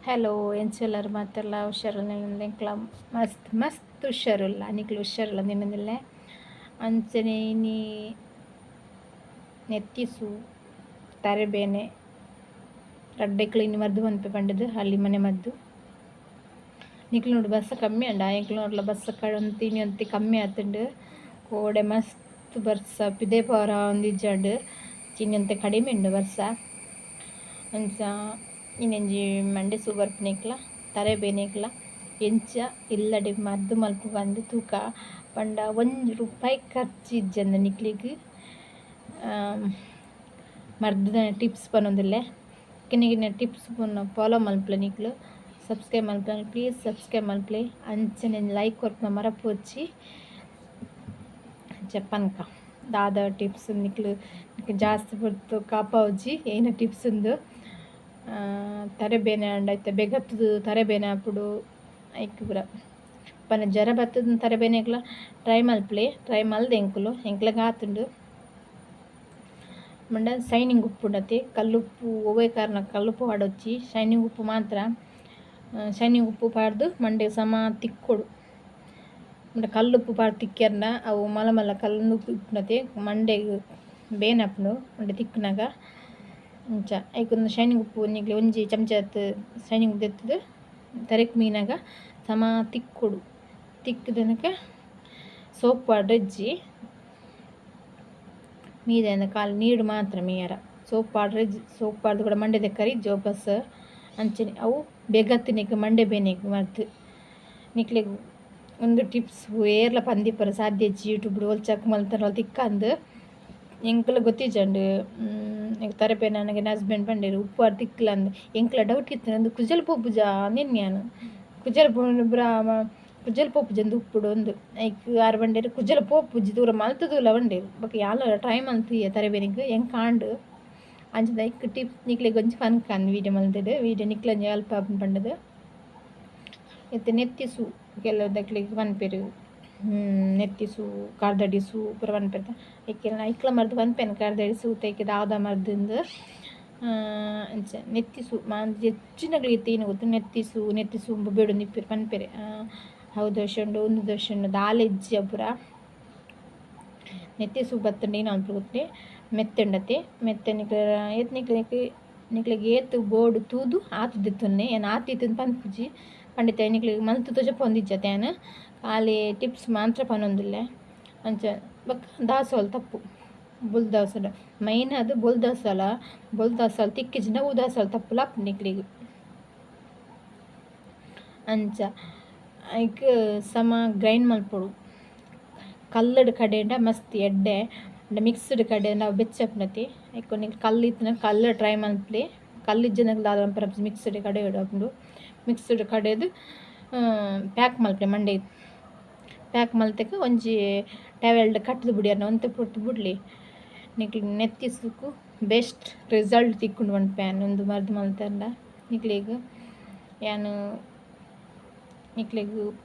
Hello ಎಂಚೆಲ್ಲರು ಮಾತೆಲ್ಲ ಹುಷಾರುಲ್ಲ ಎಂಕ್ಲ ಮಸ್ತ್ ಮಸ್ತ್ ಹುಷಾರುಲ್ಲ ನಿಕ್ಲು ಹುಷಾರುಲ್ಲ ನಿನ್ನದಿಲ್ಲ ಅಂಚನೆ ಇನಿ ನೆತ್ತಿಸು ತರೆಬೇನೆ ರಡ್ಡೆಕ್ಲು ಇನಿ ಮದ್ದು ಪನ್ಪೆ ಪಂಡದು ಅಲ್ಲಿ ಮನೆ ಮದ್ದು ನಿಕ್ಲು ನೋಡು ಬಸ್ಸ ಕಮ್ಮಿ ಅಂಡ ಎಂಕ್ಲು ನೋಡ್ಲ ಬಸ್ಸ ಒಂತಿ ಇನಿ ಒಂತಿ ಕಮ್ಮಿ ಆತುಂಡು ಕೋಡೆ ಮಸ್ತ್ ಬರ್ಸ ಪಿದೆ ಪೋರ ಒಂದಿಜ್ಜಂಡು ಇನಿ ಒಂತೆ ಕಡಿಮೆ ಉಂಡು ಬರ್ಸ ಅಂಚ ಇನ್ನೊಂಜಿ ಮಂಡೆ ಸೂ ಬರ್ಪುನೆಕ್ಲ ತರೆ ಬೇನೆಗ್ಲ ಎಂಚ ಇಲ್ಲಡೆ ಮದ್ದು ಮಲ್ಪು ಪಂದ್ ತೂಕ ಪಂಡ ಒಂಜಿ ರೂಪಾಯಿ ಖರ್ಚು ಇಜ್ಜಂದೆ ನಿಕ್ಲೆಗ್ ಮರ್ದ್ದ ಟಿಪ್ಸ್ ಪನೊಂದುಲ್ಲೆ ಕಿನ್ನ ಕಿನ್ನ ಟಿಪ್ಸ್ ಪೂರ ಫಾಲೋ ಮಲ್ಪುಲೆ ನಿಕ್ಲು ಸಬ್ಸ್ಕ್ರೈಬ್ ಮಲ್ಪುಲೆ ಪ್ಲೀಸ್ ಸಬ್ಸ್ಕ್ರೈಬ್ ಮಲ್ಪುಲೆ ಅಂಚನೆ ಲೈಕ್ ಕೊರ್ಪುನ ಮರಪೊಡ್ಚಿ ಅಂಚ ಪನ್ಕ ದಾದ ಟಿಪ್ಸ್ ನಿಕ್ಲು ಜಾಸ್ತಿ ಪೊರ್ತು ಕಾಪಾವುಜಿ ಏನ ಟಿಪ್ಸ್ ಉಂದು ತರೆ ಬೇನೆ ಆಂಡ ಇತ್ತೆ ಬೇಗತ್ತುದು ತರೆ ಬೇನೆ ಆಪುಂಡು ಐಕ್ ಪೂರ ಪಂಡ ಜ್ವರ ಬತ್ತುದು ತರೆ ಬೇನೆಗ್ಲ ಟ್ರೈ ಮಲ್ಪುಲೆ ಟ್ರೈ ಮಲ್ದೆ ಎಂಕುಲು ಎಂಕ್ಲೆಗ್ ಆತುಂಡು ಪಂಡ ಶೈನಿಂಗ್ ಉಪ್ಪು ಉಂಡತೆ ಕಲ್ಲುಪ್ಪು ಒವ್ವೆ ಕಾರಣ ಕಲ್ಲುಪ್ಪು ಪಾಡೊಡ್ಚಿ ಶೈನಿಂಗ್ ಉಪ್ಪು ಮಾತ್ರ ಶೈನಿಂಗ್ ಉಪ್ಪು ಪಾಡ್ದು ಮಂಡೆಗ್ ಸಮ ತಿಕ್ಕೊಡು ಪಂಡ ಕಲ್ಲುಪ್ಪು ಪಾಡ್ದ್ ತಿಕ್ಕೆರ್ಂಡ ಅವು ಮಲ್ಲ ಮಲ್ಲ ಕಲ್ಲು ಉಪ್ಪು ಇಪ್ಪುನತೆ ಮಂಡೆಗ್ ಬೇನೆ ಆಪುಂಡು ಮಂಡೆ ತಿಕ್ಕುನಗ ಅಂಚ ಐಕ್ ಒಂದು ಶೈನಿಂಗ್ ಉಪ್ಪು ನಿಕ್ಲೆ ಒಂಜಿ ಚಮಚತ್ ಶೈನಿಂಗ್ ಉಪ್ಪು ದೆತ್ತುದು ತರೆಕ್ ಮೀನಾಗ ಸಮ ತಿಕ್ಕೊಡು ತಿಕ್ಕುದನಕ ಸೋಪ್ ಪಾಡ್ರೆ ಇಜ್ಜಿ ಮೀದ ಕಾಲ್ ನೀರು ಮಾತ್ರ ಮೀಯರ ಸೋಪ್ ಪಾಡ್ರೆ ಸೋಪ್ ಪಾಡ್ದು ಕೂಡ ಮಂಡೆ ದೆಕ್ಕರೆ ಇಜ್ಜಿ ವಾಪಸ್ ಅಂಚನೆ ಅವು ಬೇಗತ್ತಿನೆಗ್ ಮಂಡೆ ಬೇನೆಗ್ ಮರ್ದ್ ನಿಕ್ಲೆಗ್ ಉಂದು ಟಿಪ್ಸ್ ಏರ್ಲ ಪಂದಿಪ್ಪರೆ ಸಾಧ್ಯ ಇಜ್ಜಿ ಯೂಟ್ಯೂಬ್ ಓಲ್ ಚೆಕ್ ಮಲ್ತುಂಡಲ ತಿಕ್ಕಂದ್ ಎಂಕ್ಲ ಗೊತ್ತಿಜ್ಜಂಡ್ ಎಂಕ್ ತರೆ ಬೇನೆ ಆನಗ ಎನ್ನ ಹಸ್ಬೆಂಡ್ ಪಂಡೆರ್ ಉಪ್ಪು ಪಾಡ್ದ್ ತಿಕ್ಕ್ಲಂದ್ ಎಂಕ್ಲ ಡೌಟ್ ಇತ್ತಿನ ಉಂದು ಕುಜಲ್ ಪೋಪುಜ ಅಂದೆನ್ ಯಾನ್ ಕುಜಲ್ ಪೂರ ಕುಜಲ್ ಪೋಪುಜ ಉಂದು ಉಪ್ಪುಡು ಉಂದು ಐಕ್ ಆರ್ ಪಂಡೆರ್ ಕುಜಲ್ ಪೋಪುಜಿ ದೂರ ಮಲ್ತುದುಲ ಪಂಡೆರ್ ಬೊಕ ಯಾನ್ಲ ಟ್ರೈ ಮಲ್ತಿಯೆ ತರೆ ಬೇನೆಗ್ ಎಂಕ್ ಆಂಡ್ ಅಂಚದ ಐಕ್ ಟಿಪ್ಸ್ ನಿಕ್ಲೆಗ್ ಒಂಜಿ ಪನ್ಕ ವೀಡಿಯೋ ಮಲ್ತುದು ವೀಡಿಯೋ ನಿಕ್ಲೆ ಒಂಜಿ ಹೆಲ್ಪ್ ಆಪುಂಡು ಪಂಡುದು ಇತ್ತೆ ನೆತ್ತಿ ಸೂ ಕೆಲವುದಕ್ಲೆಗ್ ಪನ್ಪೆರ್ ನೆತ್ತಿ ಸೂ ಕಾರ್ದಡಿ ಸೂ ಪೂರ ಪನ್ಪೆರ್ ಐಕ್ ಐಕ್ಲ ಮರ್ದ್ ಪನ್ಪೆನ್ ಕಾರ್ದಡಿ ಸೂತ ಐಕ್ ದಾದ ಮರ್ದುಂದು ಅಂಚ ನೆತ್ತಿ ಸೂ ಮಾಂತ ಹೆಚ್ಚಿನಕ್ಲೆಗ್ ಇತ್ತೆ ಏನು ಗೊತ್ತು ನೆತ್ತಿ ಸೂ ನೆತ್ತಿ ಸೂ ಬೇಡೊಂದು ಇಪ್ಪೆರ್ ಪನ್ಪೆರ್ ಅವು ದೋಷ ಉಂಡು ಉಂದು ದೋಷ ಉಂಡು ದಾಲ ಇಜ್ಜಿ ಪೂರ ನೆತ್ತಿ ಸೂ ಬತ್ತುಂಡ ಏನ್ ಮನ್ಪುಂಡು ಗೊತ್ತುಂಡೆ ಮೆತ್ತೆ ಉಂಡತೆ ಮೆತ್ತೆ ನಿಕ್ಲೆ ಏತ್ ನಿಕ್ಲೆಗ್ ನಿಕ್ಲೆಗ್ ಏತ್ ಬೋಡು ತೂದು ಆತ್ ದೆತ್ತೊನ್ನೆ ಯಾನ್ ಆತ್ ಇತ್ತುಂದು ಪನ್ಪುಜಿ ಪಂಡಿತ ನಿಕ್ಲೆಗ್ ಮಲ್ತ್ ತೋಜಪೊಂದಿಜ್ಜತೆ ಯಾನ್ ಖಾಲಿ ಟಿಪ್ಸ್ ಮಾತ್ರ ಪನೊಂದುಲ್ಲೆ ಅಂಚ ಬೊಕ ದಾಸವಾಳ ತಪ್ಪು ಬೊಲ್ದು ದಾಸವಾಳ ಮೈನ್ ಆದ್ ಬೊಲ್ದು ದಾಸವಾಳ ಬೊಲ್ದು ದಾಸವಾಳ ತಿಕ್ಕಿಜಿಂಡ ಒವು ದಾಸವಾಳ ತಪ್ಪುಲ ಆಪುಂಡು ನಿಕ್ಲೆಗ್ ಅಂಚ ಐಕ್ ಸಮ ಗ್ರೈಂಡ್ ಮಲ್ಪೊಡು ಕಲ್ಲುಡು ಕಡೆಂಡ ಮಸ್ತ್ ಎಡ್ಡೆ ಪಂಡ ಮಿಕ್ಸ್ಡ್ ಕಡೆಂಡ ಅವು ಬೆಚ್ಚ ಆಪುಂಡತೆ ಐಕ್ ನಿಕ್ಲ್ ಕಲ್ಲು ಇತ್ತ್ಂಡ ಕಲ್ಲು ಟ್ರೈ ಮಲ್ಪುಲೆ ಕಲ್ಲು ಇಜ್ಜಂಡ ದಾದ ಮನ್ಪೆರೆ ಆಪುಜಿ ಮಿಕ್ಸ್ಡ್ ಕಡೆಯೊಡು ಆಪುಂಡು ಮಿಕ್ಸ್ಡ್ ಕಡೆದು ಪ್ಯಾಕ್ ಮಲ್ಪುಲೆ ಮಂಡೆಗ್ ಪ್ಯಾಕ್ ಮಲ್ತಕ ಒಂಜಿ ಟವೆಲ್ಡ್ ಕಟ್ಟುದು ಬುಡಿಯರ್ನ ಒಂತೆ ಪೊರ್ತು ಬುಡ್ಲಿ ನಿಕ್ಲ್ ನೆತ್ತಿ ಸುಕ್ಕು ಬೆಸ್ಟ್ ರಿಸಲ್ಟ್ ತಿಕ್ಕುಂಡು ಪನ್ಪೆ ಯಾನ್ ಉಂದು ಮರ್ದ್ ಮಲ್ತುಂಡ ನಿಕ್ಲೆಗ್ ಯಾನ್ ನಿಕ್ಲೆಗ್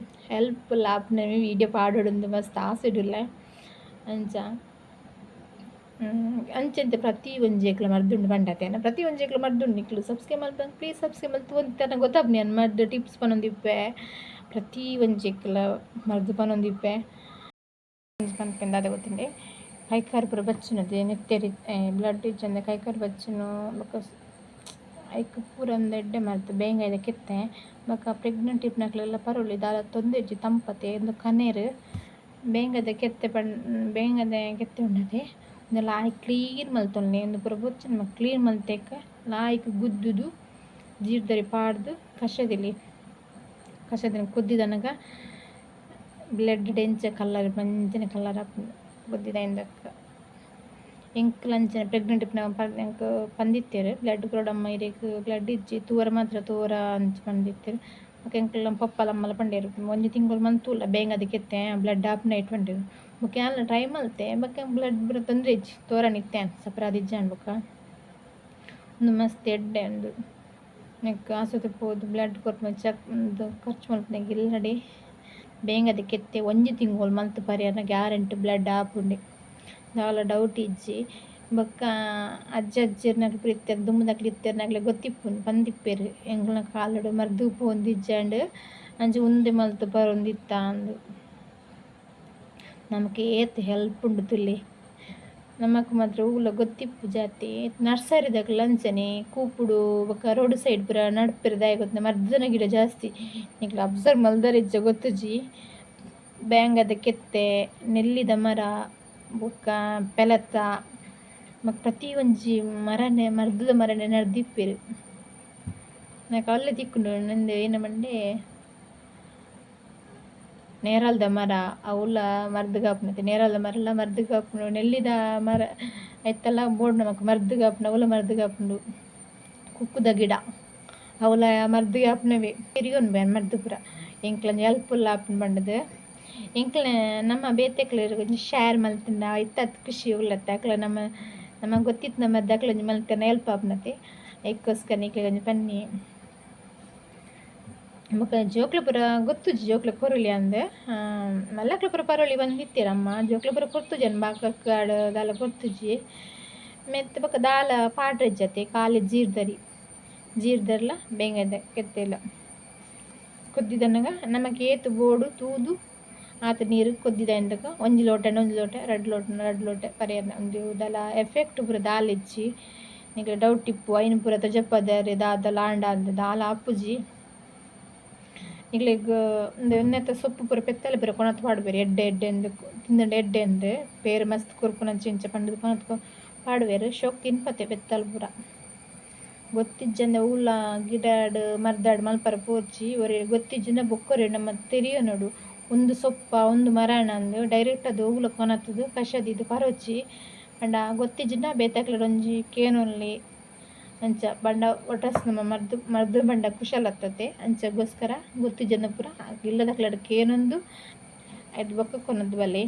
ಹೆಲ್ಪ್ ಆಪುನ ವೀಡಿಯೋ ಪಾಡೊಡುಂದು ಮಸ್ತ್ ಆಸೆಡ್ ಉಲ್ಲೆ ಅಂಚ ಅಂಚಂತೆ ಪ್ರತಿ ಒಂಜಿ ಎಕ್ಲ ಮರ್ದ್ ಉಂಡು ಪಂಡತೆ ಪ್ರತಿ ಒಂಜಿ ಎಕ್ಲ ಮರ್ದ್ ಉಂಡು ನಿಕ್ಲು ಸಬ್ಸ್ಕ್ರೈಬ್ ಮಲ್ಪಂದ್ ಪ್ಲೀಸ್ ಸಬ್ಸ್ಕ್ರೈಬ್ ಮಲ್ತ್ ಒಂತೆ ಗೊತ್ತಾಪುನಿ ಯಾನ್ ಮರ್ದ್ ಟಿಪ್ಸ್ ಪನೊಂದಿಪ್ಪೆ ಪ್ರತಿ ಒಂಜಿ ಎಕ್ಲ ಮರ್ದ್ ಪನೊಂದಿಪ್ಪೆ ಪನ್ಪೆನ್ ದಾದ ಗೊತ್ತುಂಡೆ ಕೈಕಾರ್ ಪೂರ ಬಚ್ಚುನತೆ ನೆತ್ತೆರ್ ಬ್ಲಡ್ ಇಜ್ಜಂದೆ ಕೈಕಾರ್ ಬಚ್ಚುನು ಬೊಕ ಐಕ್ ಪೂರ ಉಂದು ಎಡ್ಡೆ ಮರ್ದ್ ಬೇಂಗಾಯಿದ ಕೆತ್ತೆ ಬೊಕ ಪ್ರೆಗ್ನೆಂಟ್ ಇಪ್ಪುನಕ್ಲೆಗ್ಲ ಪರೊಲಿ ದಾಲ ತೊಂದರೆ ಇಜ್ಜಿ ತಂಪತೆ ಉಂದು ಕನೆರ್ ಬೇಂಗದ ಕೆತ್ತೆ ಪಂಡ ಬೇಂಗದ ಕೆತ್ತೆ ಉಂಡತೆ ಉಂದು ಲಾಯ್ಕ್ ಕ್ಲೀನ್ ಮಲ್ತೊನ್ಲೆ ಉಂದು ಪೂರ ಬೊರ್ಚಿ ನಮಕ್ ಕ್ಲೀನ್ ಮಲ್ತೆಕ ಲಾಯ್ಕ್ ಗುದ್ದುದು ಜೀರ್ದರಿ ಪಾಡ್ದು ಕಷದಿಲಿ ಕಷದಿನ ಕೊದ್ದಿದನಗ ಬ್ಲಡ್ ಡ್ ಎಂಚ ಕಲರ್ ಮಂಚಿನ ಕಲರ್ ಆಪುಂಡು ಕೊದ್ದಿದಾಯಿನ ಎಂಕ್ಲ ಅಂಚನೆ ಪ್ರೆಗ್ನೆಂಟ್ ಇಪ್ಪುನಗ ಎಂಕ್ ಪಂದಿತ್ತೆರ್ ಬ್ಲಡ್ ಕೊರೊಡಮ್ಮ ಇರೆಗ್ ಬ್ಲಡ್ ಇಜ್ಜಿ ತೂವರೆ ಮಾತ್ರ ತೂವರ ಅಂಚ ಪಂದಿತ್ತೆರ್ ಬೊಕ ಎಂಕಲ್ನ ಪಪ್ಪಲ ಅಮ್ಮಲ ಪಂಡೆರ್ ಒಂಜಿ ತಿಂಗೊಲು ಮಂತುಲ್ಲ ಬೇಂಗದ ಕೆತ್ತೆ ಬ್ಲಡ್ ಆಪುನೈಟ್ ಪಂಡೆರ್ ಬೊಕ ಯಾನ್ಲ ಟ್ರೈ ಮಲ್ತೆ ಬೊಕ ಬ್ಲಡ್ ಪೂರ ತೊಂದ್ರೆ ಇಜ್ಜಿ ತೋರನ್ ಇತ್ತೆ ಯಾನ್ ಸಫರ್ ಆದಿಜ್ಜಾಂಡ್ ಬೊಕ ಉಂದು ಮಸ್ತ್ ಎಡ್ಡೆ ಉಂದು ನೆಕ್ಕ್ ಆಸ್ಪತ್ರೆ ಪೋದು ಬ್ಲಡ್ ಕೊರ್ಪುನ ಚೆಕ್ ಉಂದು ಖರ್ಚು ಮಲ್ಪುನ ಇಲ್ಲಡೆ ಬೇಂಗದ ಕೆತ್ತೆ ಒಂಜಿ ತಿಂಗೊಲು ಮಲ್ತ್ ಪರಿಯರ್ನ ಗ್ಯಾರಂಟಿ ಬ್ಲಡ್ ಆಪುಂಡೆ ದಾಲ ಡೌಟ್ ಇಜ್ಜಿ. ಬೊಕ್ಕ ಅಜ್ಜ ಅಜ್ಜೆರ್ನಕ್ಲು ಪೂರ ಇತ್ತೆರ್ ದುಂಬುದಕ್ಲು ಇತ್ತೆರ್ನಕ್ಲೆ ಗೊತ್ತಿಪ್ಪುನು ಪಂದಿಪ್ಪೆರ್ ಎಂಕ್ಲ್ನ ಕಾಲಡ್ ಮರ್ದ್ ಉಪ್ಪೊಂದಿಜ್ಜಾಂಡ್ ಅಂಚ ಉಂದೆ ಮಲ್ತ್ ಪರೊಂದಿತ್ತ ಅಂದ್. ನಮಕ್ ಏತ್ ಹೆಲ್ಪ್ ಉಂಡು ತೂಲೆ. ನಮಕ್ ಮಾತ್ರ ಒವ್ಲ ಗೊತ್ತಿಪ್ಪುಜಾತೆ ನರ್ಸರಿದಕ್ಲ್ ಅಂಚನೆ ಕೂಪುಡು ಬೊಕ ರೋಡ್ ಸೈಡ್ ಪೂರ ನಡ್ಪೆರ್ ದಾಯೆ ಗೊತ್ತುಂಡ ಮರ್ದ್‌ನ ಗಿಡ ಜಾಸ್ತಿ ನಿಕ್ಲ್ ಅಬ್ಸರ್ವ್ ಮಲ್ದರ್ ಇಜ್ಜ ಗೊತ್ತುಜಿ. ಬ್ಯಾಂಗದ ಕೆತ್ತೆ ನೆಲ್ಲಿದ ಮರ ಬೊಕ್ಕ ಪೆಲತ ಬೊಕ ಪ್ರತಿ ಒಂಜಿ ಮರನೆ ಮರ್ದ್‌ದ ಮರನೆ ನಡ್ದಿಪ್ಪೆರ್. ನಕ ಅಲ್ಲೇ ತಿಕ್ಕುಂಡು ಉಂದು ಏನ ಪಂಡೆ ನೇರಲ್ದ ಮರ ಅವುಲ ಮರ್ದ್‌ಗ್ ಆಪುನತೆ ನೇರಲ್ದ ಮರಲ ಮರ್ದ್‌ಗ್ ಆಪುಂಡು ನೆಲ್ಲಿದ ಮರ ಐತಲ ಬೋಡು ನಮಕ್ ಮರ್ದ್‌ಗ್ ಆಪುಂಡು ಅವುಲ ಮರ್ದ್‌ಗ್ ಆಪುಂಡು. ಕುಕ್ಕುದ ಗಿಡ ಅವುಲ ಮರ್ದ್‌ಗ್ ಆಪುನವೇ ತೆರಿಯೊನ್ಬೆ ಮರ್ದ್ ಪೂರ ಎಂಕ್ಲ ಒಂಜಿ ಹೆಲ್ಪ್‌ಫುಲ್ ಆಪುಂಡು ಪಂಡುದು. ಎಂಕ್ಲೆ ನಮ್ಮ ಬೇತೆಕ್ಲೆಗ್ ಒಂಜಿ ಶೇರ್ ಮಲ್ತುಂಡ ಐತಾತ್ ಖುಷಿ ಉಲ್ಲತ್ತೆ ಅಕ್ಲೆ ನಮ್ಮ ನಮಕ್ ಗೊತ್ತಿತ್ತು ಮರ್ದ್ ಅಕ್ಲೆ ಒಂಜಿ ಮಲ್ತುಂಡ ಹೆಲ್ಪ್ ಆಪುನತೆ ಐಕೋಸ್ಕರ ನಿಕ್ಲೆಗ್ ಒಂಜಿ ಪನ್ನಿ. ಬೊಕ ಜೋಕ್ಲು ಪೂರ ಗೊತ್ತುಜ್ಜಿ ಜೋಕ್ಲು ಕೊರೊಲಿ ಅಂದ್ ಮಲ್ಲಕ್ಲು ಪೂರ ಪರೊಲಿ ಪಂದಿತ್ತೆರ್ ಅಮ್ಮ ಜೋಕ್ಲು ಪೂರ ಕೊರ್ತುಜೆರ್ ಬಾಕಕ್ಕಾಡ್ ದಾಲ ಕೊರ್ತುಜಿ ಮೆತ್ ಬೊಕ ದಾಲ ಪಾಡ್ರೆಜ್ಜತೆ ಖಾಲಿ ಜೀರ್ದರಿ ಜೀರ್ದರಿಲ ಬೇಂಗದ ಕೆತ್ತೆಲ ಕೊದ್ದಿದನಗ ನಮಕ್ ಏತ್ ಬೋಡು ತೂದು ಆತ್ ನೀರು ಕೊದ್ದಿದಾಂದಗ ಒಂಜಿ ಲೋಟಂಡ ಒಂಜಿ ಲೋಟ ರಡ್ಡ್ ಲೋಟಂಡ ರಡ್ಡ್ ಲೋಟ ಪರ್ಯನ ಉಂದು ದಾಲ ಎಫೆಕ್ಟ್ ಪೂರ ದಾಲ ಇಜ್ಜಿ ನಿಕ್ಲೆ ಡೌಟ್ ಇಪ್ಪು ಐನ್ ಪೂರ ತೊಜಪಾದೆರ್ ದಾದಲ ಆಂಡ ಅಂದ್ ದಾಲ ಆಪುಜಿ. ನಿಕ್ಲೆಗ್ ಉಂದು ನೆತ್ತ ಸೊಪ್ಪು ಪೂರ ಪೆತ್ತಲೆ ಪೂರ ಕೊನತ್ ಪಾಡುವೆರ್ ಎಡ್ಡೆ ಎಡ್ಡೆ ಇಂದ್ ತಿಂದ್ಂಡ ಎಡ್ಡೆ ಇಂದ್ ಪೇರ್ ಮಸ್ತ್ ಕೊರ್ಪುನಂಚ ಇಂಚ ಪಂಡುದು ಕೊನತ್ ಪಾಡುವೆರ್ ಶೋಕ್ ತಿನ್ಪತೆ ಪೆತ್ತಲ್ ಪೂರ. ಗೊತ್ತಿಜ್ಜಂದೆ ಒವ್ಲ ಗಿಡಡ್ ಮರ್ದಾಡ್ ಮಲ್ಪರೆ ಪೋಡ್ಚಿ ಒರಿ ಗೊತ್ತಿಜ್ಜಿಂಡ ಬೊಕ್ಕೊರಿ ನಮ ತೆರಿಯೊನೊಡು ಉಂದು ಸೊಪ್ಪ ಉಂದು ಮರನ ಅಂದ್ ಡೈರೆಕ್ಟ್ ಆದ್ ಒವ್ಲ ಕೊನತುದು ಕಷಾಯ ದೀದ್ ಪರೊಚಿ ಪಂಡ ಗೊತ್ತಿಜ್ಜಿಂಡ ಬೇತೆಕ್ಲೆಡ ಒಂಜಿ ಕೇನೊಲಿ ಅಂಚ ಪಂಡ ಒಟ್ರಾಸಿ ನಮ ಮರ್ದ್ ಮರ್ದ್ ಪಂಡ ಕುಶಲ ಅತ್ತತೆ ಅಂಚಗೋಸ್ಕರ ಗೊತ್ತಿಜ್ಜಂಡ ಪೂರ ಇಲ್ಲದಕ್ಲೆಡ ಕೇನೊಂದು ಐಟ್ ಬೊಕ್ಕ ಕೊನೊದು ಬಲೆ.